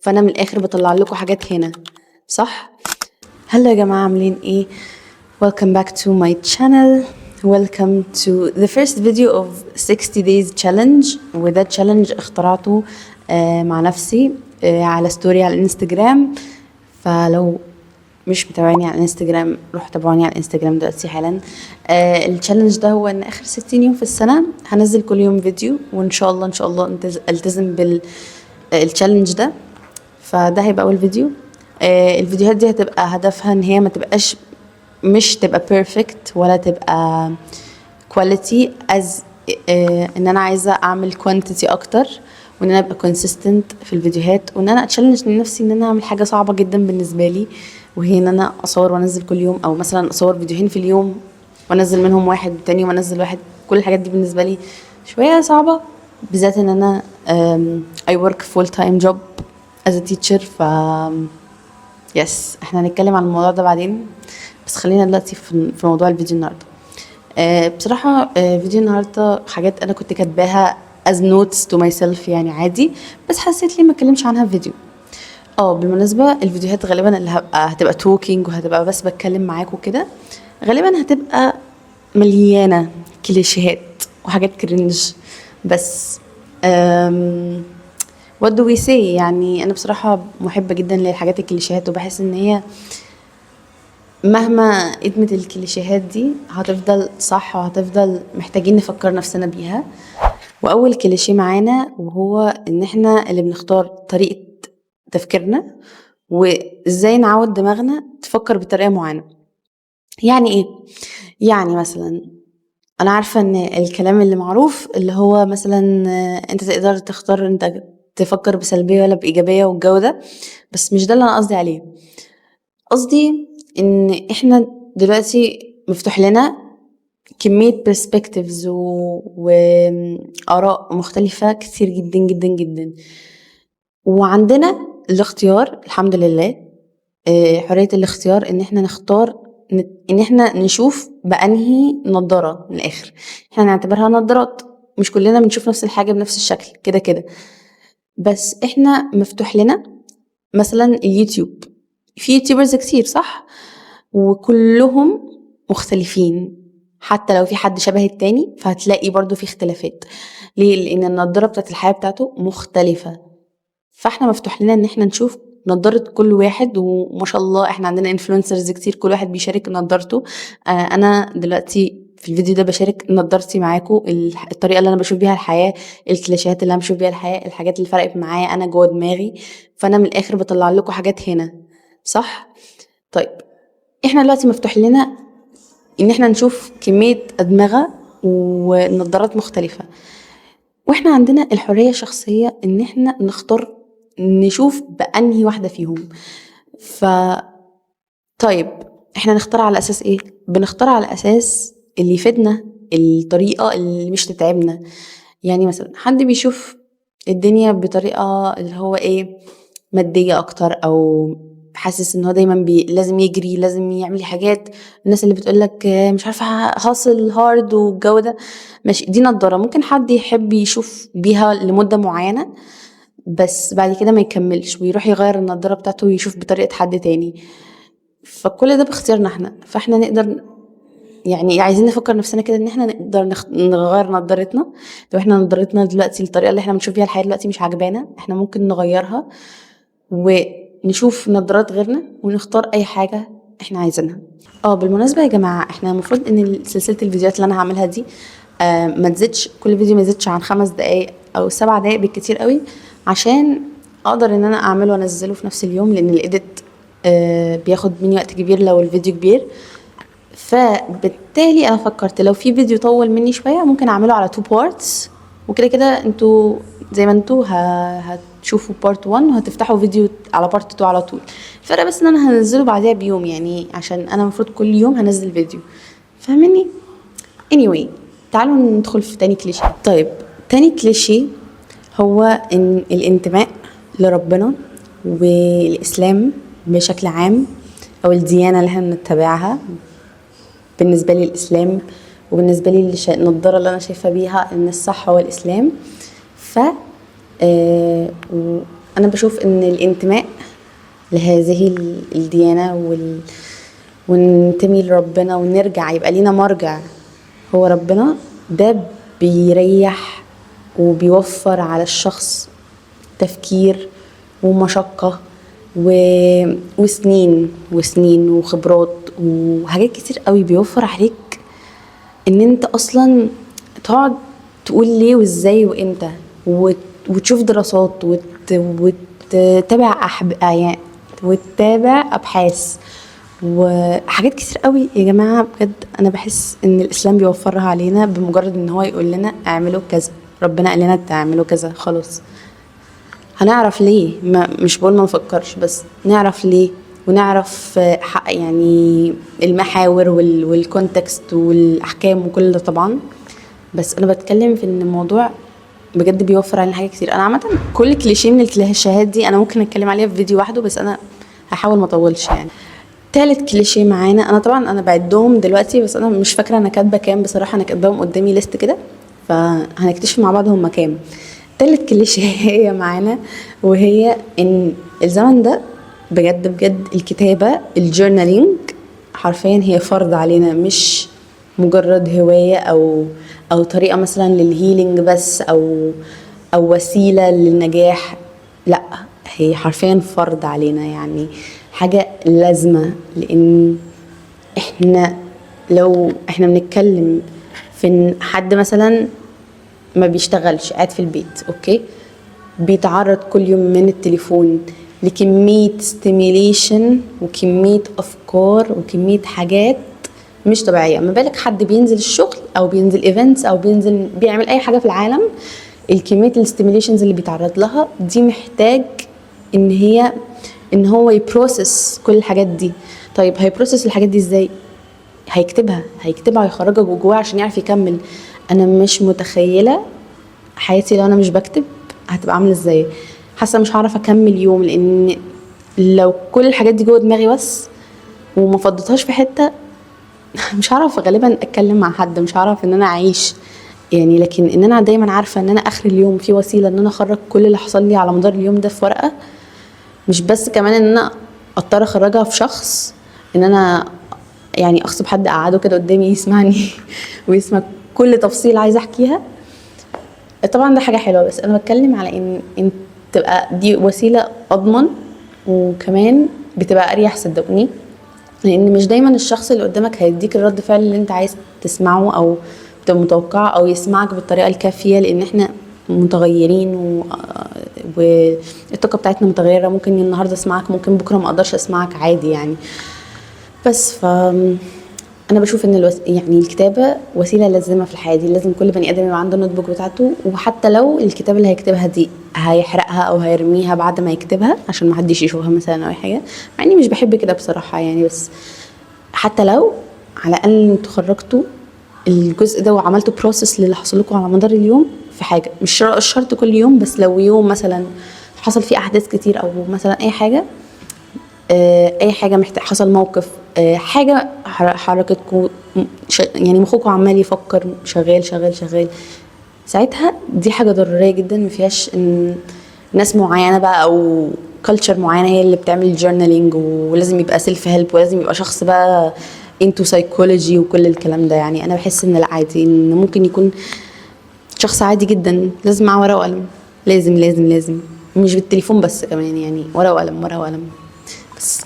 فانا من الاخر بطلع لكم حاجات هنا، صح؟ hello يا جماعه، عاملين ايه؟ welcome back to my channel، welcome to the first video of 60 days challenge. وده challenge اخترعته مع نفسي على story على الانستجرام. فلو مش متابعيني على الانستجرام، روحوا تابعوني على الانستجرام دلوقتي حالا. ال challenge ده هو ان اخر 60 يوم في السنة هنزل كل يوم فيديو، وان شاء الله ان شاء الله التزم بال challenge ده. فده هيبقى اول فيديو. الفيديوهات دي هتبقى هدفها ان هي ما تبقاش، مش تبقى perfect ولا تبقى quality، as ان انا عايزه اعمل quantity اكتر، وان انا ابقى consistent في الفيديوهات، وان انا ا challenge نفسي ان انا اعمل حاجة صعبة جدا بالنسبة لي، وهي ان انا اصور وانزل كل يوم، او مثلا اصور فيديوهين في اليوم وانزل منهم واحد، تاني يوم انزل واحد. كل الحاجات دي بالنسبة لي شوية صعبه، بالذات ان انا I work full time job as a teacher. ف yes، احنا هنتكلم عن الموضوع ده بعدين، بس خلينا دلوقتي في موضوع الفيديو النهارده. بصراحة فيديو النهارده حاجات انا كنت كاتباها as notes to myself، يعني عادي، بس حسيت ليه ما اتكلمش عنها في فيديو. بالمناسبة، الفيديوهات غالبا اللي هتبقى talking وهتبقى بس بتكلم معاكم كده، غالبا هتبقى مليانة كليشيهات وحاجات cringe، بس what do we say؟ يعني انا بصراحة محبة جدا للحاجات الكليشيهات، وبحس ان هي مهما قدمت الكليشيهات دي هتفضل صح، وهتفضل محتاجين نفكر نفسنا بيها. واول كليشيه معانا وهو ان احنا اللي بنختار طريقة تفكيرنا، وازاي نعود دماغنا تفكر بطريقة معينة. يعني ايه؟ يعني مثلا انا عارفة ان الكلام اللي معروف اللي هو مثلا انت تقدر تختار انت تفكر بسلبية ولا بإيجابية والجو ده، بس مش ده اللي أنا قصدي عليه. قصدي إن إحنا دلوقتي مفتوح لنا كمية perspectives وآراء مختلفة كتير جدا جدا جدا، وعندنا الاختيار الحمد لله، حرية الاختيار إن إحنا نختار إن إحنا نشوف بأنهي نضارة. من الآخر إحنا نعتبرها نضارات، مش كلنا بنشوف نفس الحاجة بنفس الشكل كده كده، بس إحنا مفتوح لنا مثلا اليوتيوب، في YouTubers كتير، صح؟ وكلهم مختلفين، حتى لو في حد شبه التاني فهتلاقي برضو في اختلافات. ليه؟ لان النضارة بتاعت الحياة بتاعته مختلفة. فاحنا مفتوح لنا ان احنا نشوف نضارة كل واحد، وما شاء الله احنا عندنا influencers كتير، كل واحد بيشارك نضارته. انا دلوقتي في الفيديو ده بشارك نضارتي معاكم، الطريقة اللي انا بشوف بيها الحياه، الكليشيهات اللي انا بشوف بيها الحياه، الحاجات اللي فرقت معايا انا جوه دماغي. فانا من الاخر بطلع لكم حاجات هنا، صح؟ طيب، احنا دلوقتي مفتوح لنا ان احنا نشوف كمية ادمغه ونضارات مختلفه، واحنا عندنا الحرية الشخصية ان احنا نختار نشوف بانهي واحدة فيهم. طيب، احنا نختار على اساس ايه؟ بنختار على اساس اللي يفيدنا، الطريقة اللي مش تتعبنا. يعني مثلا حد بيشوف الدنيا بطريقة اللي هو ايه، مادية اكتر، او حاسس ان هو دايما لازم يجري، لازم يعمل حاجات. الناس اللي بتقولك مش عارفه hustle hard والجو ده، ماشي، دي نضاره ممكن حد يحب يشوف بيها لمدة معينه، بس بعد كده ما يكملش ويروح يغير النضارة بتاعته ويشوف بطريقة حد تاني. فكل ده باختيارنا احنا. فاحنا نقدر، يعني عايزين نفكر نفسنا كده ان احنا نقدر نغير نضارتنا. لو احنا نضارتنا دلوقتي، الطريقة اللي احنا بنشوف بيها الحياة دلوقتي مش عجبانا، احنا ممكن نغيرها ونشوف نضارات غيرنا ونختار اي حاجة احنا عايزينها. بالمناسبة يا جماعه، احنا المفروض ان سلسلة الفيديوهات اللي انا هعملها دي ما تزيدش، كل فيديو ما يزيدش عن 5 دقايق او 7 دقايق بالكتير قوي، عشان اقدر ان انا اعمله وانزله في نفس اليوم، لان ال edit بياخد مني وقت كبير لو الفيديو كبير. فبالتالي انا فكرت لو في فيديو طول مني شوية ممكن اعمله على two parts، وكده كده انتوا زي ما انتوا هتشوفوا part 1 وهتفتحوا فيديو على part 2 على طول. الفرق بس ان انا هنزله بعديها بيوم، يعني عشان انا المفروض كل يوم هنزل فيديو، فاهميني؟ anyway، تعالوا ندخل في تاني كليشيه. طيب، تاني كليشيه هو ان الانتماء لربنا والاسلام بشكل عام، او الديانة اللي احنا بنتبعها، بالنسبة لي الاسلام، وبالنسبة لي النضارة اللي انا شايفه بيها ان الصح هو الاسلام. ف انا بشوف ان الانتماء لهذه الديانة وننتمي لربنا ونرجع يبقى لينا مرجع هو ربنا، ده بيريح وبيوفر على الشخص تفكير ومشقة وسنين وسنين وخبرات وحاجات كتير قوي. بيوفر عليك ان انت اصلا تقعد تقول ليه وازاي وامتى وتشوف دراسات يعني وتتابع ابحاث وحاجات كتير قوي. يا جماعة بجد انا بحس ان الاسلام بيوفرها علينا بمجرد ان هو يقول لنا اعملوا كذا، ربنا قال لنا تعملوا كذا، خلاص هنعرف ليه. ما مش بقول ما نفكرش، بس نعرف ليه ونعرف حق يعني المحاور وال context والاحكام وكل ده طبعا. بس انا بتكلم في ان الموضوع بجد بيوفر علينا حاجات كتير. انا عامة كل كليشيه من الكليشيهات دي انا ممكن اتكلم عليها في فيديو وحده، بس انا هحاول ما اطولش. يعني تالت كليشيه معانا، انا طبعا انا بعدهم دلوقتي بس انا مش فاكره انا كاتبه كام بصراحه، انا كاتباهم قدامي list كده، فهنكتشف مع بعض هما كام. تالت كليشيه هي معانا، وهي ان الزمن ده بجد بجد الكتابة ال journaling حرفيا هي فرض علينا، مش مجرد هواية او طريقه مثلا لل healing بس او وسيلة للنجاح، لا هي حرفيا فرض علينا، يعني حاجة لازمه. لان احنا لو احنا بنتكلم في ان حد مثلا ما بيشتغلش قاعد في البيت، okay، بيتعرض كل يوم من التليفون لكمية stimulation وكمية أفكار وكمية حاجات مش طبيعية، ما بالك حد بينزل الشغل أو بينزل events أو بينزل بيعمل أي حاجة في العالم، الكمية ال stimulations اللي بيتعرض لها دي محتاج ان هو ي process كل الحاجات دي. طيب هي process الحاجات دي ازاي؟ هيكتبها، هيكتبها ويخرجها جواه عشان يعرف يكمل. انا مش متخيله حياتي لو انا مش بكتب هتبقى عامله ازاي، حاسه مش هعرف اكمل يوم، لان لو كل الحاجات دي جوه دماغي بس وما فضيتهاش في حتة مش هعرف غالبا اتكلم مع حد، مش هعرف ان انا اعيش يعني. لكن ان انا دايما عارفه ان انا اخر اليوم في وسيلة ان انا اخرج كل اللي حصل لي على مدار اليوم ده في ورقه، مش بس كمان ان انا اضطر اخرجها في شخص، ان انا يعني اغصب حد اقعده كده قدامي يسمعني ويسمع كل تفصيل عايزه احكيها. طبعا ده حاجة حلوه، بس انا بتكلم على ان تبقى دي وسيلة اضمن وكمان بتبقى اريح صدقوني، لان مش دايما الشخص اللي قدامك هيديك الرد فعل اللي انت عايز تسمعه او بتبقى متوقعه او يسمعك بالطريقة الكافيه، لان احنا متغيرين والطاقة بتاعتنا متغيرة، ممكن النهارده اسمعك ممكن بكره ما اقدرش اسمعك عادي يعني. بس انا بشوف ان يعني الكتابة وسيلة لازمه في الحياة دي، لازم كل بني ادم يبقى عنده ال notebook بتاعته، وحتى لو الكتابة اللي هيكتبها دي هيحرقها او هيرميها بعد ما يكتبها عشان ما حدش يشوفها مثلا او اي حاجه، مع اني مش بحب كده بصراحة يعني، بس حتى لو على الاقل انتوا خرجتوا الجزء ده وعملتوا process للي حصل لكم على مدار اليوم في حاجه، مش شرط كل يوم، بس لو يوم مثلا حصل فيه احداث كتير او مثلا اي حاجة، اي حاجة محتاج حصل موقف، حاجة حركتكم يعني مخكم عمال يفكر شغال شغال شغال، ساعتها دي حاجة ضرورية جدا، ما فيهاش ان ناس معينة بقى او culture معينة هي اللي بتعمل journaling ولازم يبقى self help ولازم يبقى شخص بقى into psychology وكل الكلام ده. يعني انا بحس ان لا عادي، ان ممكن يكون شخص عادي جدا لازم معاه ورقة وقلم، لازم لازم لازم، مش بالتليفون بس كمان، يعني ورقة وقلم ورقة وقلم بس.